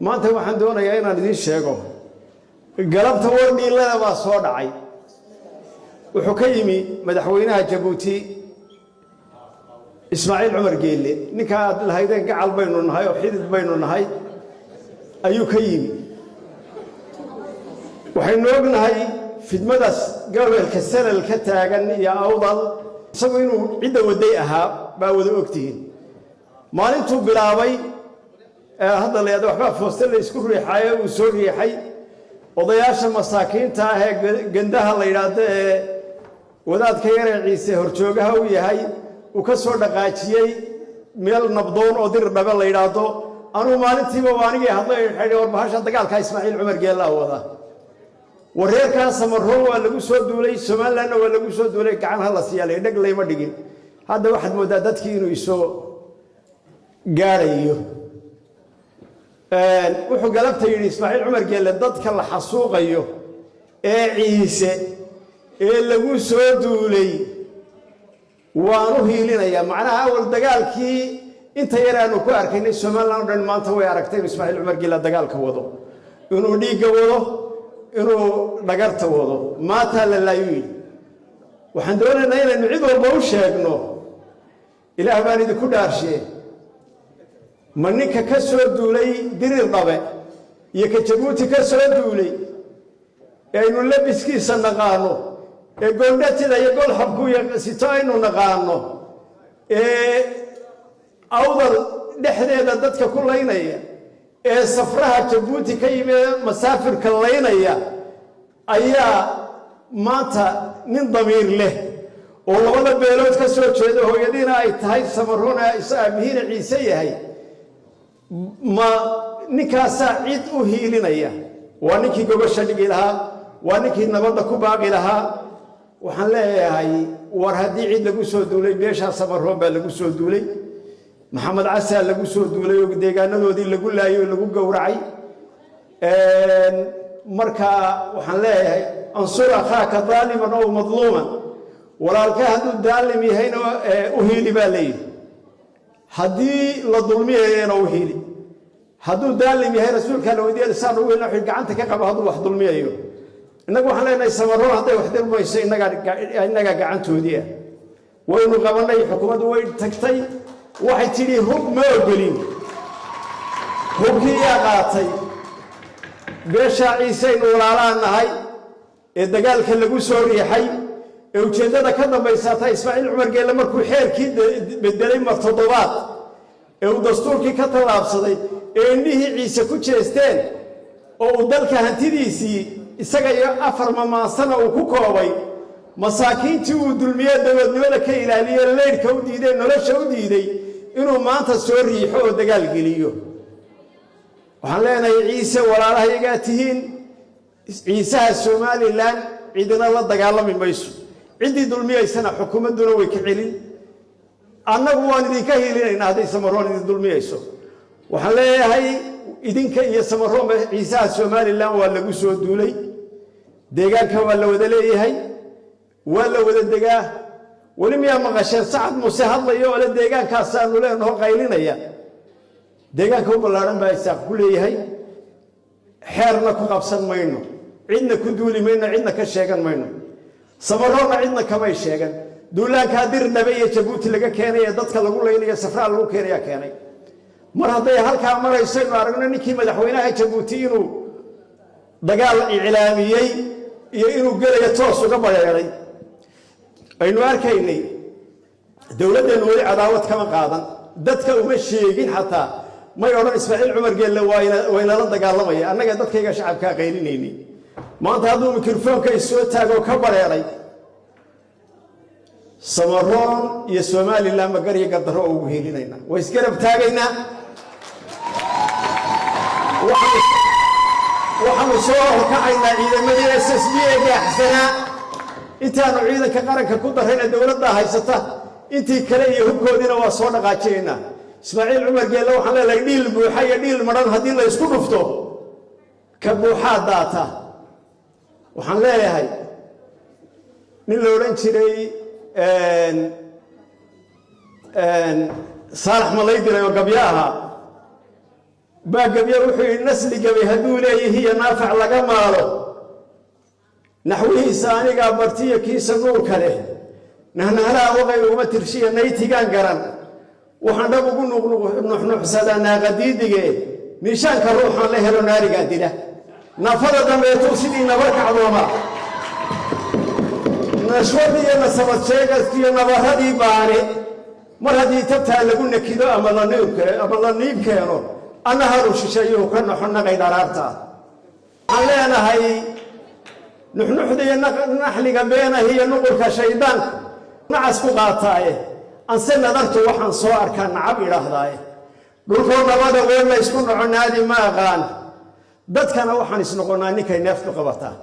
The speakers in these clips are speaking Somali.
Maanta waxaan doonayaa inaan idiin sheego, galabta war dhiilada baa soo dhacay. Wuxuu ka yimi madaxweynaha Jabuuti, Ismaaciil Cumar Geelle, ninka aad lahaydeen gacal baynu nahay oo xidid baynu nahay ayuu ka yimi. Waxaynu ognahay fidmadaas gobolka Salal ka taagan iyo Awdal, isagu inuu cidda waday ahaa baa wada ogtihiin. Maalintuu bilaabay hadda la yahdo waxbaa fooste la isku riixaayo, uu soo riixay odayaasha masaakiinta ah ee gandaha la yidhaahdo ee wadaadka yaree Ciise horjoogaha u yahay, uu ka soo dhaqaajiyey meel nabdoon oo Dir Dhabe la yidhaahdo. Anuu maalintiiba waa anigii hadlay, waxay war bahasha dagaalka Ismaaciil Cumar Geellaa wada, wareerkaa Samaroon waa lagu soo duulay, Somalilandna waa lagu soo duulay, gacan ha la siiyaalay, dheg layma dhigin. Hadda waxaad mooddaa dadkii inuu isoo gaadhayo. Wuxuu galabta yidhi Ismaaciil Cumar Geelle, dadka la xasuuqayo ee Ciise ee lagu soo duulay waan u hiilinayaa. Macnaha awal dagaalkii inta yar aanu ku arkaynay Somaliland o dhan maanta way aragtay inuu Ismaaciil Cumar Geelle dagaalka wado, inuu dhiigga wado, inuu dhagarta wado. Maataa la laayuu yidhi. Waxaan doonaynaa inaynu cid walba u sheegno, Ilaah baan idinku dhaarshiye, ma ninka ka soo duulay Dirir Dhabe iyo ka Jabuuti ka soo duulay ee aynu labiskiisa naqaano, ee goondhatida iyo golxabku sito aynu naqaano, ee Awdal dhexdeeda dadka ku laynaya, ee safraha Jabuuti ka yimi ee masaafirka laynaya, ayaa maanta nin damiir leh oo labada beelood ka soo jeeda, hooyadiina ay tahay Samaroon, aabihiina Ciise yahay, ma ninkaasaa cid u hiilinaya? Waa ninkii gogosha dhigi lahaa, waa ninkii nabadda ku baaqi lahaa. Waxaan leeyahay, war haddii cid lagu soo duulay, beeshaa Samaroon baa lagu soo duulay, Maxamed Casaa lagu soo duulay oo deegaanadoodii lagu laayay oo lagu gowracay. Marka waxaan leeyahay, unsur akhaaka daaliman ow madluuman. Walaalka hadduu daalim yahayna u hiili baa leeyihi, haddii la dulmiyayana u hiili. Hadduu daalim yahay, rasuulkaa la weydiiya saan ugu hilina, wuxuu gacanta ka qabo hadduu wax dulmiyayo. Innagu waxaan leenahay, Samaroon hadday wax dulmayso, innagaa gacantoodii ah waynu qabannay. Xukuumaddu way tagtay, waxay tidhi hub ma ogolin. Hubkii yaa qaatay? Beeshaa Ciisaynu walaalaan nahay ee dagaalka lagu soo riixay, ee ujeeddada ka dambaysa taa Ismaaciil Cumar Geelle markuu xeerkii bedelay mar toddobaad, ee uu dastuurkii ka tallaabsaday, ee indhihii Ciise ku jeesteen, oo uu dalka hantidiisii isaga iyo afar mamaansana uu ku koobay, masaakiintii uu dulmiye, dowladnimada ka ilaaliye, leydhka u diiday, nolosha u diiday, inuu maanta soo riixo oo dagaal geliyo. Waxaan leenahay, Ciise walaalahayagaa tihiin. Ciisaha Somaliland cidina la dagaalami mayso. Ciddii dulmiyaysana xukuumadduna way ka celin, annagu waan idinka hiilinaynaa hadday Samaroon idin dulmiyayso. Waxaan leeyahay, idinka iyo Samaroonba ciisaha Somaliland waa lagu soo duulay. Deegaanka waa la wada leeyahay, waa la wada degaa. Weli miyaa maqasheen Sacad Muuse hadlaya oo le deegaankaasaanu leenaho qaylinaya? Deegaanka u ballaaran baa Isaaq ku leeyahay. Xeerna ku qabsan mayno, cidna ku duuli mayno, cidna ka sheegan mayno. Samaroonna cidna kamay sheegan. Duulaankaa Dirnabe iyo Jabuuti laga keenay ee dadka lagu laynayo, safraa lagu keenayaa keenay. Mar hadday halkaa maraysaynu aragno ninkii madaxweynaha Jabuuti inuu dagaal iclaamiyey iyo inuu gelayo toos uga bareeray aynu arkaynay, dowladdeennu weli cadaawad kama qaadan, dadka uma sheegin, xataa may odhan Ismaaciil Cumar Geelle waynala dagaalamaya. Annaga dadkayga shacabkaa qaylinaynay. Maanta hadduu mikrofoonka isoo taagoo ka bareeray, Samaroon iyo Somaliland ma gar iyo gardarro oo ugu hiilinaynaa, way isgarab taagaynaa. Waxaanu soo horkacaynaa ciidamadii SSB ee gaaxsanaa. Intaanu ciidanka qaranka ku darrayna dowladdaa haysata, intii kale iyo hubkoodiina waa soo dhaqaajinaynaa. Ismaaciil Cumar Geelle waxaan leenahay, dhiil buuxa iyo dhiil madhan haddii la ysku dhufto, ka buuxaa daata. Waxaan leeyahay, nin la odhan jiray Saalax Malay diray oo gabyo ahaa. Baa gabya wuxuu yidhi: "Nasli gabay hadduu leeyihiiyo naafac laga maalo, naxwihiisa anigaa bartiyo kiisa nuurka leh, nahnahlaha waqay uguma tirshiya, naytigaan garan, waxaan dhab ugu nuxnuxsadaa naaqadiidige, niishaanka ruuxaan la helo naarigaa dila, naafada dambeetuu sidii nabar kacdooma, nashwadii iyo nasabad sheegadkiiyo nabaradii baane. Mar haddii tabtaa lagu nakido ama la niib keeno, anna haru shisheeyuhu ka naxo naqay dharaarta." Waxaan leenahay, nuxnuxda iyo naxliga beenah iyo nuqurka shaydaanku nacas ku qaataaye, anse nadartu waxaan soo arkaa nacab idhaahdaaye, dhulkoo nabada weer la ysku noco naadi ma aqaan, dadkana waxaan isnoqonnaa ninkay neeftu qabataa.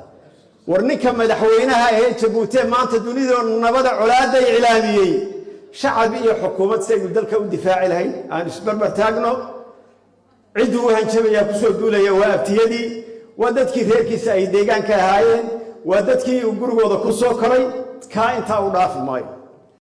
War ninka madaxweynaha ahee Jabuutee maanta dunidoo nabada colaadda iclaamiyey, shacab iyo xukuumad si aynu dalka u difaaci lahayn aan isbarbar taagno. Cidduu u hanjabayaa kusoo duulaya waa abtiyadii, waa dadkii reerkiisa ay deegaanka ahaayeen, waa dadkii uu gurigooda ku soo koray. Kaa intaa u dhaafi maayo.